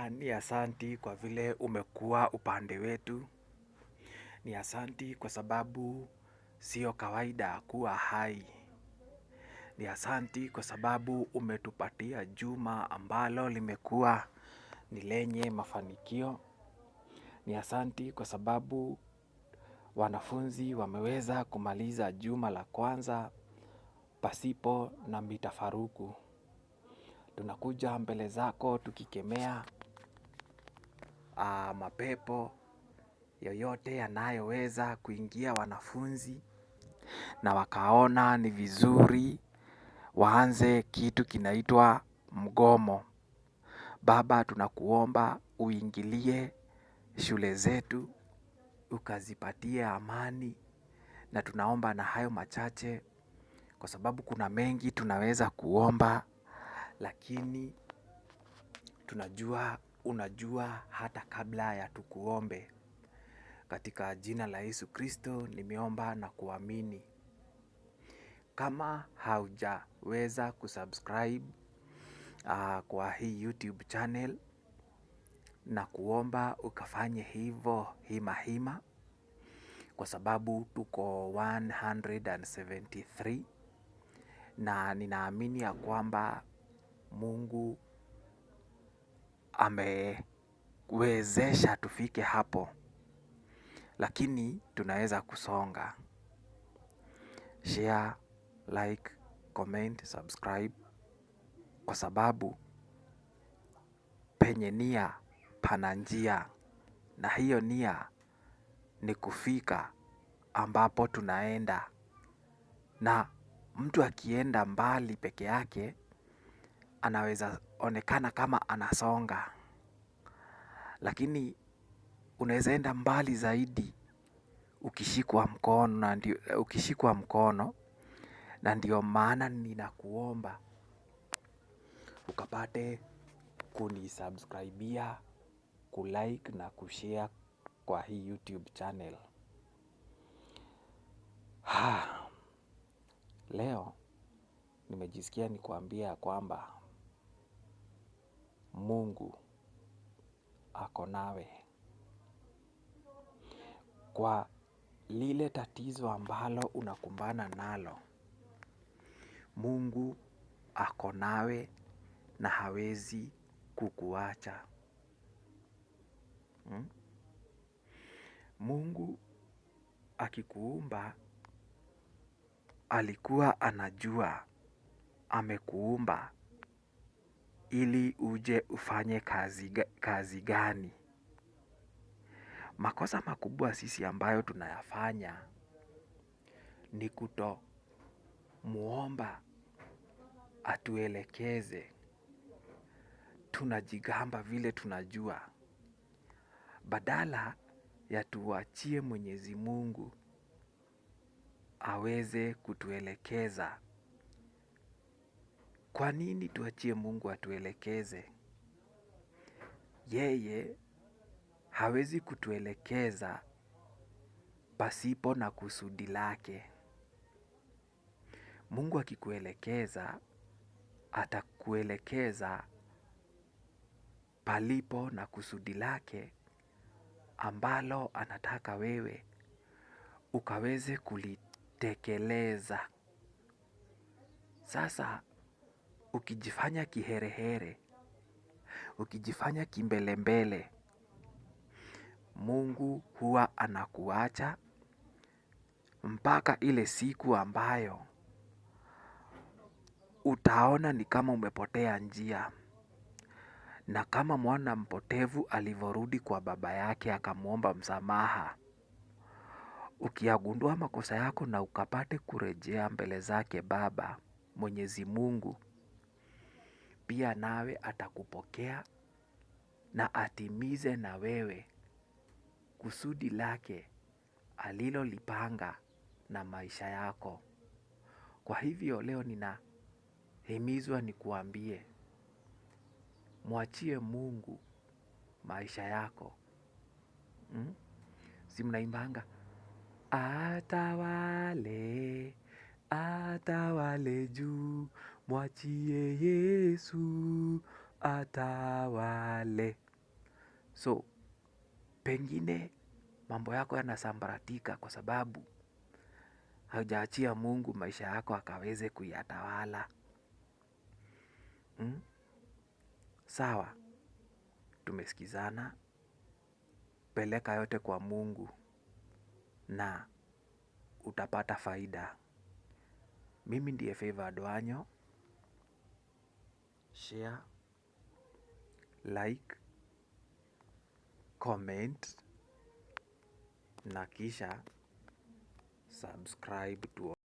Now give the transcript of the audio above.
Baba, ni asanti kwa vile umekuwa upande wetu. Ni asanti kwa sababu sio kawaida kuwa hai. Ni asanti kwa sababu umetupatia juma ambalo limekuwa ni lenye mafanikio. Ni asanti kwa sababu wanafunzi wameweza kumaliza juma la kwanza pasipo na mitafaruku. Tunakuja mbele zako tukikemea mapepo yoyote yanayoweza kuingia wanafunzi na wakaona ni vizuri waanze kitu kinaitwa mgomo. Baba, tunakuomba uingilie shule zetu ukazipatie amani, na tunaomba na hayo machache kwa sababu kuna mengi tunaweza kuomba, lakini tunajua unajua hata kabla ya tukuombe. Katika jina la Yesu Kristo nimeomba na kuamini. Kama haujaweza kusubscribe kwa hii YouTube channel, na kuomba ukafanye hivo hima hima, kwa sababu tuko 173 na ninaamini ya kwamba Mungu amewezesha tufike hapo, lakini tunaweza kusonga. Share, like, comment, subscribe, kwa sababu penye nia pana njia, na hiyo nia ni kufika ambapo tunaenda. Na mtu akienda mbali peke yake anaweza onekana kama anasonga, lakini unaweza enda mbali zaidi ukishikwa mkono, na ndio, ukishikwa mkono, na ndio maana ninakuomba ukapate kunisubscribia, kulike na kushare kwa hii YouTube channel. Ha, leo nimejisikia nikuambia kwamba Mungu ako nawe. Kwa lile tatizo ambalo unakumbana nalo, Mungu ako nawe na hawezi kukuacha. Mungu akikuumba alikuwa anajua amekuumba ili uje ufanye kazi gani. Makosa makubwa sisi ambayo tunayafanya ni kuto muomba atuelekeze. Tunajigamba vile tunajua, badala ya tuachie Mwenyezi Mungu aweze kutuelekeza. Kwa nini tuachie Mungu atuelekeze? Yeye hawezi kutuelekeza pasipo na kusudi lake. Mungu akikuelekeza, atakuelekeza palipo na kusudi lake ambalo anataka wewe ukaweze kulitekeleza. Sasa ukijifanya kiherehere, ukijifanya kimbelembele, Mungu huwa anakuacha mpaka ile siku ambayo utaona ni kama umepotea njia. Na kama mwana mpotevu alivorudi kwa baba yake akamwomba msamaha, ukiyagundua makosa yako na ukapate kurejea mbele zake Baba Mwenyezi Mungu, pia nawe atakupokea na atimize na wewe kusudi lake alilolipanga na maisha yako. Kwa hivyo leo ninahimizwa nikuambie, mwachie Mungu maisha yako. Si mnaimbanga atawale, atawale juu, mwachie Yesu atawale. So pengine mambo yako yanasambaratika kwa sababu haujaachia Mungu maisha yako akaweze kuyatawala. Sawa, tumesikizana. Peleka yote kwa Mungu na utapata faida. Mimi ndiye Favor Adwanyo. Share, like, comment na kisha subscribe to.